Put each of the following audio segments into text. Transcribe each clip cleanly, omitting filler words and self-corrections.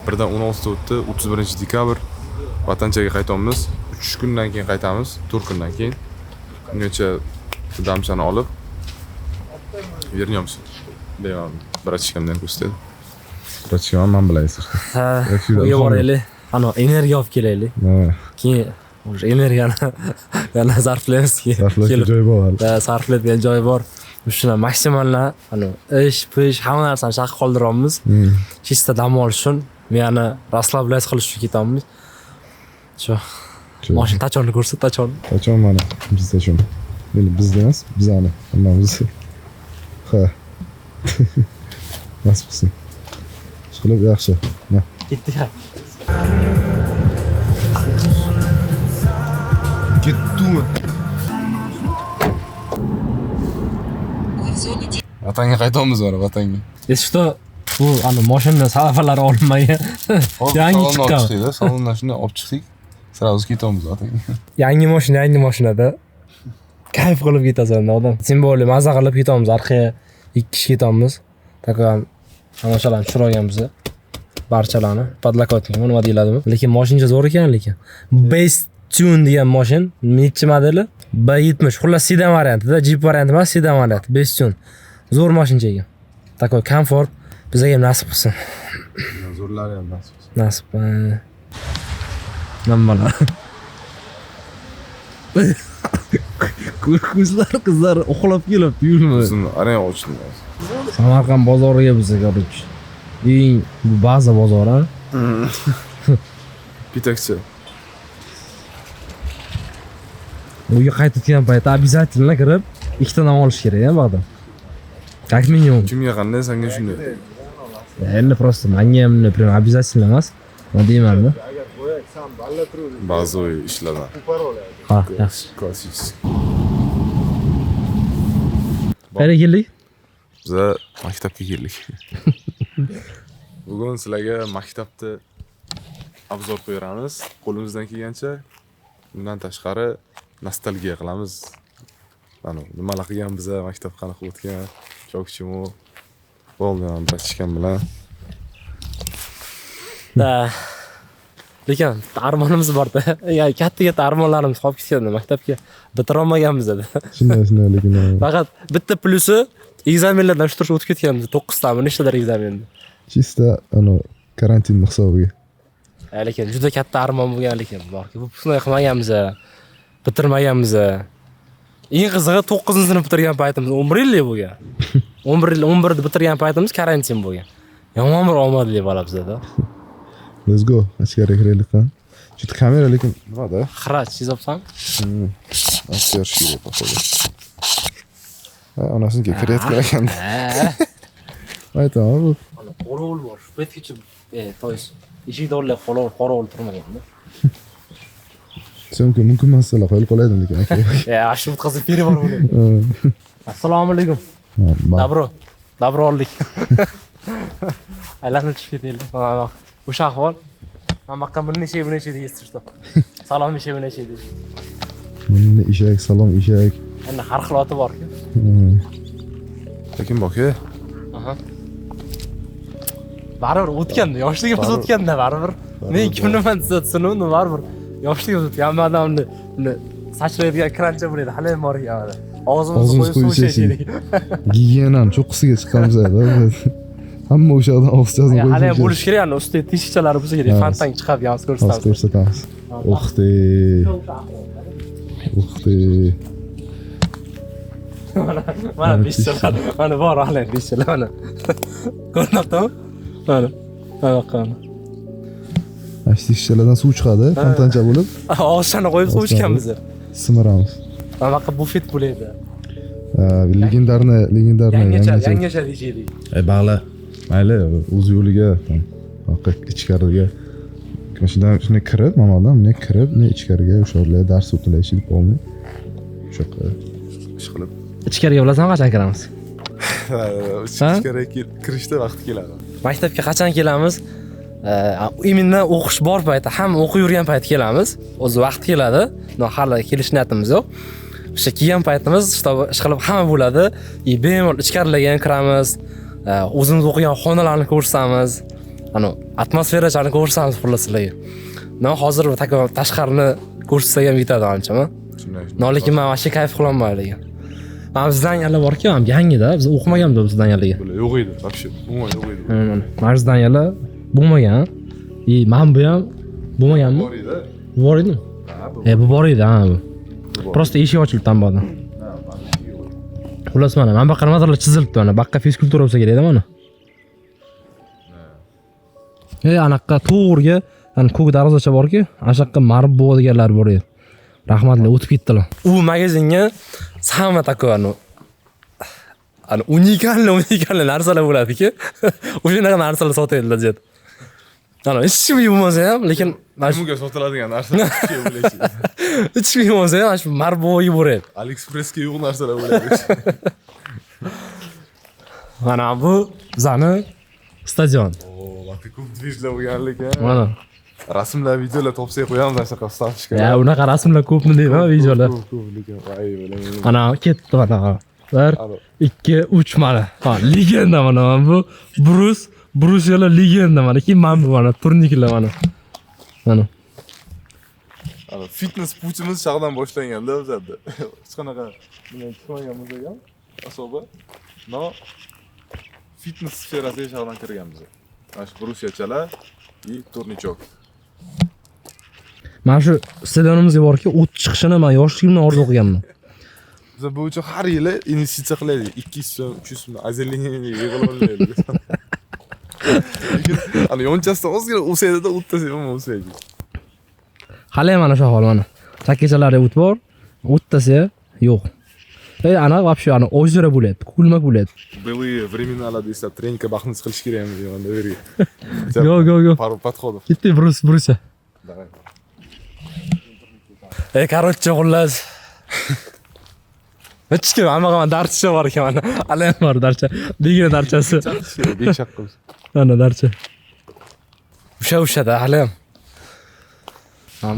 Birdan 16 o'tdi, 31 dekabr. Vatanchaga qaytamiz. 3 kundan keyin qaytamiz, 4 kundan keyin. Ungacha damchani olib вернемся. Deyman, братишка mdan ko'rsatadi. Братишка m man bilan если что. Ha, Yoki uyga ilhom boraylik. Ano, energiya olib kelaylik. Ha, Keyin уже energiyani yana sarflaymiz keyin. sarflashga Kelib joy bor hali. da sarflaydigan joyi bor. Shuni maksimalni ano, ish, pish, hamma narsani shaqqa qoldiryapmiz. Чисто dam olish uchun, miyani расслаблять qilish uchun ketamiz. Shu mashina tachonni ko'rsat, tachonni. Qachon mana biz tachon. Endi bizda emas, bizani hammamiz. Ha. Nasib qilsin. Ish qilib yaxshi. Na. Ketdik ha. Ketdimi? Vatanga qaytamiz mana vatanga. Если что, bu ano mashina salafalari olinmagan. Yangi chiqqan. Chiqdik, salondan shunday olib chiqdik. Сразу ketamiz vatanga. Yangi mashina, yangi mashinada. Kayf qilib ketasan odam. Тем более maza qilib ketamiz, orqaga ikki kishi ketamiz. Такой ham tomoshalarni tushirib olganmiz. Barchalarni подлокотник nima deyiladimi? Lekin mashincha zo'r ekan lekin. Best Tune degan mashin, nechi modeli? B70. Xullas sedan variantida, Jeep varianti emas, sedan varianti. Best Tune. Zo'r mashincha ekan. Такой komfort bizga ham nasib qilsin. Zo'rlari ham nasib qilsin. Nasib. Nimalar? Ko'zlar qizlar uxlab kelibdi, yurma. O'zimni arang ochdim. Samarqand bozoriga biz короче. Eng bu baza bozori. Pitakcha. Uyga qaytayotgan paytda обязательно kirib ikkita non olish kerak, a bag'da. Как minimum. Kimga qanday, senga shunday. Endi просто menga ham прям обязательно emas. Nima deyman-da? Bazaviy ishlardan. Ha, yaxshi. Klassik. Qayerga keldik? Biza maktabga keldik. Bugun sizlarga maktabni obzor qilib beramiz. Qo'limizdan kelgancha. Undan tashqari nostalgiya qilamiz. Mana nimalar qilgan biza, maktab qanaqa o'tgan, chokchimu bo'ldi, mana братишка m bilan. Da. Lekin armonimiz bor-da. Ya'ni katta-katta armonlarimiz qolib ketganda maktabga bitira olmaganmiz edi. Shunday, shunday, lekin Faqat bitta plusi ekzamenlardan shu turishib o'tib ketganmiz. 9 tami nechtadir ekzamenni. Чисто ano karantinni hisobiga. Lekin juda katta armon bo'lgan lekin borki, выпускной qilmaganmiz, bitirmaganmiz. Eng qizig'i 9-sinf bitirgan paytimiz 11 yillik bo'lgan. 11 yil, 11da bitirgan paytimiz karantin bo'lgan. Yomon bir omadli bola bizada. Let's go. Ichkariga kiraylik ha. Juda kamera lekin nimada? Xira chizibsan? Ochib berish kerak походу. Ha, onasiniki kirayotgan ekan. Aytaman bu. Ana qo'rovul bor. Shu paytgacha, то есть eshikda o'rlab qorovul turmaganda. Syomka mumkin emas, qo'yilib qolaydi lekin aka. Shu o'tkazib berib bor buni. Assalomu alaykum. Dabro. Dabro oldik. Aylanib tushib ketaylik. Mana o'sha ahvol. Mana bu yoqqa buni eshak, buni eshak deysiz что. Salom eshak, buni eshak deysiz. Buni eshak, salom eshak. Endi har xil oti bor-ku. Lekin boka. Aha. Baribir o'tganda, yoshligimiz o'tganda baribir. Men kimniman desa tushunuvdim, baribir yoshligimiz o'tgan. Hamma odamni uni sachraydigan krancha bo'ladi, hali ham bor ekan. Og'zimizni qo'yib suv ichaylik. Gigiyenani cho'qqisiga chiqqanmiz. Hamma o'sha odam og'izchasini qo'yib. Hali ham bo'lishi kerak, ani ustida teshikchalari bo'lsa kerak, fontan chiqadigan hozir ko'rsatamiz. Hozir ko'rsatamiz. Uxti. Uxti. Mana teshikchalar, mana bor hali teshikchalar mana. Ko'rinyaptimi? Mana. Mana yoqqa. Mana shu teshikchalardan suv chiqadi, fontancha bo'lib. Og'izchani qo'yib suv ichganmiz. Simiramiz. Mana buyoqqa bufet bo'ladi. Legendarni, legendarni Yangicha deyishaylik. Bag'la. Mayli, o'z yo'liga, yoqqa ichkariga. Mana shundan shunday kirib, mana odam bunday kirib, bunday ichkariga o'sha yerlarda dars o'tilaychi deb olmay. O'sha yoqqa ish qilib. Ichkariga bilasanmi qachon kiramiz? Ichkariga kirishda vaqti keladi. Maktabga qachon kelamiz? Именно o'qish bor payti, hamma o'qib yurgan payt kelamiz. O'zi vaqt keladi. No, hali kelish niyatimiz yo'q. O'sha kelgan paytimiz, чтобы ish qilib hamma bo'ladi. И bemalol ichkarilarga ham kiramiz. O'zimiz o'qigan xonalarni ko'rsamiz. Ana atmosferachani ko'rsamiz xullas sizlarga. Но hozir tashqarini ko'rsatsak ham yetadi ancha-mi? Shunday. Но lekin men вообще kayf qilaman lekin. Mana bu zdaniylar borku, ham yangida, biz o'qimaganmiz bu zdaniylarga. Bular yo'q edi, вообще. Umuman yo'q edi. Mana shu zdaniylar bo'lmagan. И mana bu ham bo'lmaganmi? Bor edi. Bu bor edimi? Ha, bu. Bu bor edi, ha bu. Bor. Просто eshik ochilib tambodan. Ha, mana shu yo'q edi. Xullas mana, mana bu yoqqa nimadirlar chizilibdi mana. Baqqa fizkultura bo'lsa kerak-da mana. Anaqa to'g'riga, ana ko'k darvozacha borku, ana shu yoqqa Marbo deganlar bor edi. Rahmatli o'tib ketdilar. U magazinga samma такой ana уникальный narsalar bo'ladiki. O'shanaqa narsalar sotadilar deb. Ana hech kim bo'lmasa ham, lekin mana shu Nimaga sotiladigan narsa hech kim bo'lmasa ham mana shu Marboga boradi. AliExpressga yo'q narsalar bo'ladi. Mana bu bizani stadion. Oo, vaqti ko'p движ lar bo'lgan lekin. Mana. Rasmlar, videolar topsak qo'yamiz ana shunaqa вставочка. Ya unaqa rasmlar ko'pmi deyman, videolar. Ko'p, ko'p lekin voy bilaman. Ana ketdi mana. 1 Alo. 2 3 mana. Ha, legenda mana bu. Brus yana legenda mana. Keyin mana bu mana turniklar mana. Mana. Ana fitness путь imiz shaqdan boshlanganda bizlarda. Hech qanaqa nima chiqmaganmiz ham asoba. Но fitness sferasiga shaqdan kirganmiz. Mana shu brusyachalar и турничок. Mana shu stadionimizga borki, o't chiqishini men yoshligimdan orzu qilganman. Biz bu uchun har yili investitsiya qilaylik. 200 so'm, 300 so'm озеленение yig'ilib olaylik. Lekin ana yonchasidan ozgina o'saydi-da, o'ttasi ham o'saydi. Hali ham mana shu hol mana. Chakkachalari o't bor, o'ttasi yo'q. Ana вообще ana озеро bo'lyapti, ko'lmak bo'lyapti. Былые времена larda eslab треника baxtimiz qilish kerakmi deyman da yerga. Go, go, go. Пару подходов. Ketdik Brusa. Давай. Короче, xullas. Hech kim hamma mana darcha bor ekan mana. Hali ham bor darcha. Begina darchasi. Bekshaq qilib. Mana darcha. O'sha-o'shada hali ham.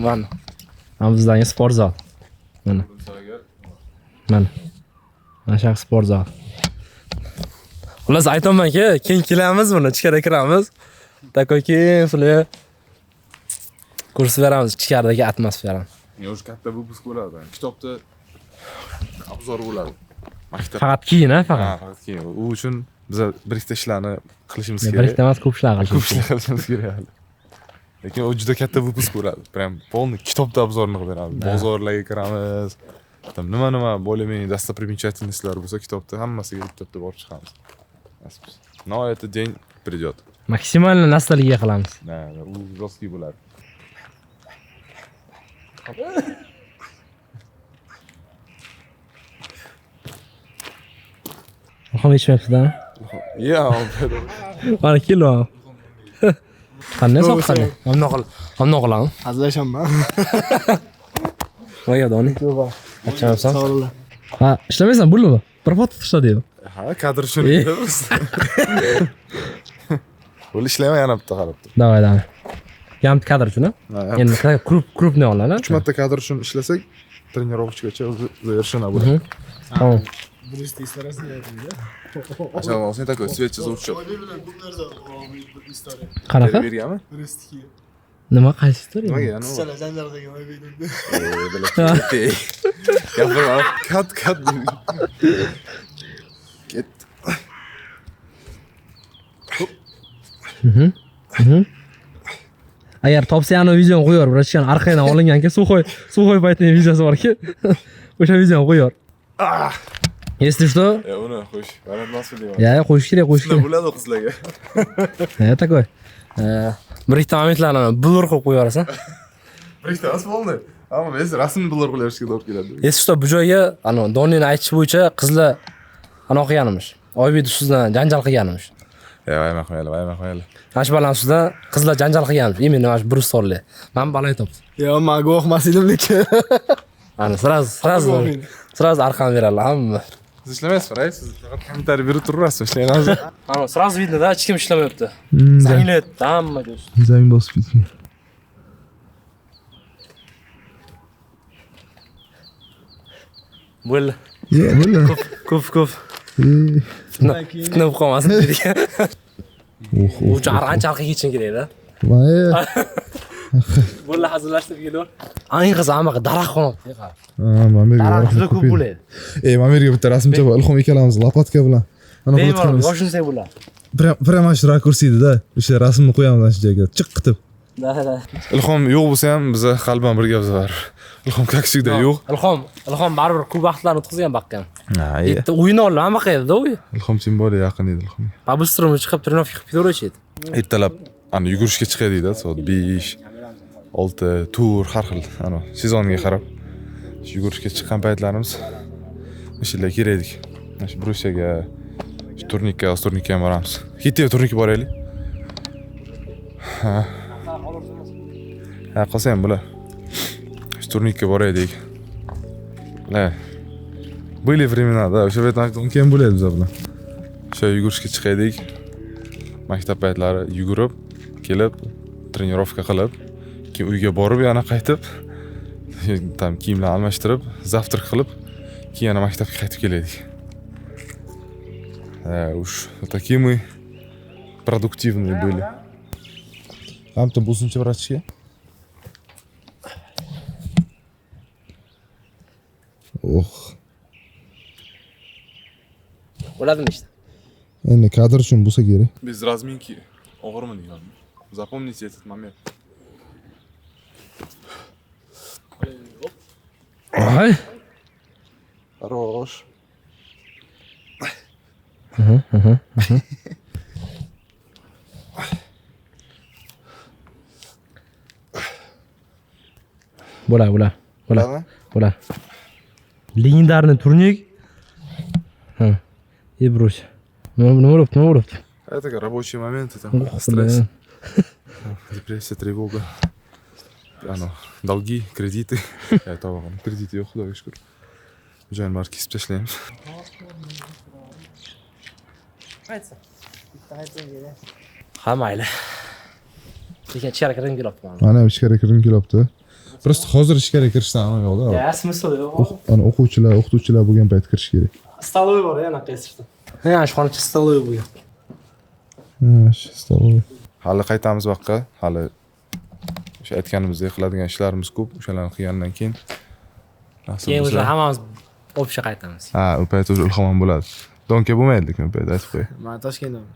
Mana. Mana bizdagi sport zal. Mana. Mana. Mana shu sport zal. Xullas aytamanki, keyin kelamiz buni, ichkari kiramiz. Такой keyin sizlarga ko'rsatib beramiz ichkaridagi atmosferani. Ya уже katta выпуск bo'ladi. Kitobda обзор bo'ladi. Maktab. Faqat keyin, ha, faqat. Ha, faqat keyin. U uchun biz bir ikkita ishlarni qilishimiz Bir kerak. ikkita emas, ko'p ishlar Ko'p qilishimiz ishlar qilishimiz kerak hali. Lekin u juda katta выпуск bo'ladi. Прям полный kitobda обзор ni qilib beramiz. Bozorlarga kiramiz. Там nima-nima более-менее достопримечательность lar bo'lsa kitobda hammasiga bitta-bitta borib chiqamiz. Nasib bo'lsa. Но этот день придет. Maksimalni nostalgiya qilamiz. Да, u жесткий bo'ladi. Ilhom yetishmayapti-da. Ya, Mana kel mana. Qanday soq qanday? Bundoq qil, bundoq qilamiz. Hazillashaman. Voy doni. Yo'q. Achamsan. Sog' bo'linglar. Ha, ishlamaysan, bo'ldimi? Bir pot ishla deydi. Ha, kadr uchun. Bo'l ishlayman yana bitta qarab tur. Давай, давай. Ham kadr uchun, ha? Ha, Endi крупный oladi. 3 marta kadr uchun ishlasak, тренировочка gacha o'zi завершена bo'ladi. Tamam. Brusni istoriyasini aytdingda. Asha olsang такой свечи звучок. Bu narsa bir istoriya. Qanaqa? Berganmi? Brusniki. Nima qaysi istoriya? Nimaga yana? Qizchalar janjal qilgan Oybekni. Gapirma. Kat kat. Ket. Agar topsa yana videoni qo'yar, biroq arqadan olinganki, suxoy paytining videosi borki, o'sha videoni qo'yar. Если что, Ya uni qo'yish. Variant emas deyman. ya qo'yish kerak, qo'yish Shunda kerak. bo'ladi qizlarga. Ya такой. Bir ikkita momentlarni blur qilib qo'yaverasan. Bir ikkita emas bo'ldi. Ammo biz rasmni blur qilaverishga to'g'ri keladi. Если что, bu joyga ana Donini aytishi bo'yicha qizlar ana qilganimish. Oybek ustidan janjal qilganimish. Ya, vayma qo'yali, vayma qo'yali. Mana shu balani ustida qizlar janjal qilganmish. Именно mana shu Brustolli. Mana bala aytyapti. Yo'q, men guvoh emas edim lekin. Ana сразу arqon beradilar hamma. Siz ishlamaysizmi, rais? Siz faqat kommentariy berib turaverasiz, ishlaymiz. Ana сразу видно, да, hech kim ishlamayapti. Zanglayapti hamma ko'z. Zang bosib ketgan. Bo'ldi. Bo'ldi. Ko'p, ko'p. Fitna bo'lib qolmasin dedik. U uchun ancha orqaga ketishing kerak-da. Voy. Bo'ldi, hazillashtirib kelaver. Eng qizig'i anaqa daraxt qo'nibdi, qara. Ha, mana bu yerga Daraxt rasm juda ko'p ko'p edi. bo'ladi. Ey, mana bu yerga bitta rasmcha bor. Ilhom ikkalamiz лопатка bilan. Ana Bemalol qilayotganmiz. yoshinsak bo'ladi. Прям mana shu rakurs edi-da. O'sha rasmni qo'yamiz mana shu joyga. Chiq qitib. Да, да. Ilhom yo'q bo'lsa ham biza qalban birga biz baribir. Ilhom как всегда yo'q. Ilhom baribir ko'p vaqtlarni o'tkazgan baqqa. Ha, Yerda o'yin oldi, hamma qayerda o'yin. Ilhom тем более yaqin edi Ilhomga. По-быстрому chiqib, тренировка qilib ketaveruvchi edi. Ertalab ana yugurishga chiqadikda, soat 5, 6, 4 har xil, ana sezonga qarab shu yugurishga chiqqan paytlarimiz o'shalar kerak edik. Mana shu брусья ga, shu turnikka, hozir turnikka ham boramiz. Ketdik, turnikka boraylik. Ha. Ha, qolsa ham bo'ladi. Shu turnikka boraylik. La. Были времена, да, o'sha payt keyin bo'ladi bizlar bilan. O'sha yugurishga chiqaydik. Maktab paytlari yugurib, kelib, тренировка qilib, keyin uyga borib yana qaytib, там kiyimlarni almashtirib, завтрак qilib, keyin yana maktabga qaytib kelardik. Да уж, вот такие мы продуктивные были. Hamta bo'lsinchi, братишка. Oh. Bo'ladimi ishda? Endi kadr uchun bo'lsa kerak. Без разминки og'irmi degan. Запомните этот момент. Ay. Хорош. Bo'lar, bo'lar. Bo'lar. Bo'lar. Легендарный турник. Ha. И брось. Nima bo'libdi, nima bo'libdi? Это рабочие моменты, там, Ух, стресс, блин. депрессия, тревога. Ano, долги, кредиты. Ya, tavba qildim. Kredit yo'q, xudoga shukur. Joyni bari kesib tashlaymiz. Ha, mayli. Lekin ichkari kirgim kelyapti mana. Mana ichkari kirgim kelyapti. Просто hozir ichkari kirishdan nima yo'qda. Ya, смысл yo'q. Ana o'quvchilar, o'qituvchilar bo'lgan payt kirish kerak. Столовый bor, yana qaysi. Ha, shu xonachada столовый bo'lgan. Ha, shu столовый. Hali qaytamiz bu yoqqa. Hali o'sha aytganimizdek qiladigan ishlarimiz ko'p. O'shalarni qilgandan keyin nasib Keyin bo'lsa- o'sha hammamiz общий qaytamiz. Ha, u payt o'zi ilhom ham bo'ladi. Donka bo'lmaydi lekin u payt aytib qo'y. Men Toshkentdaman.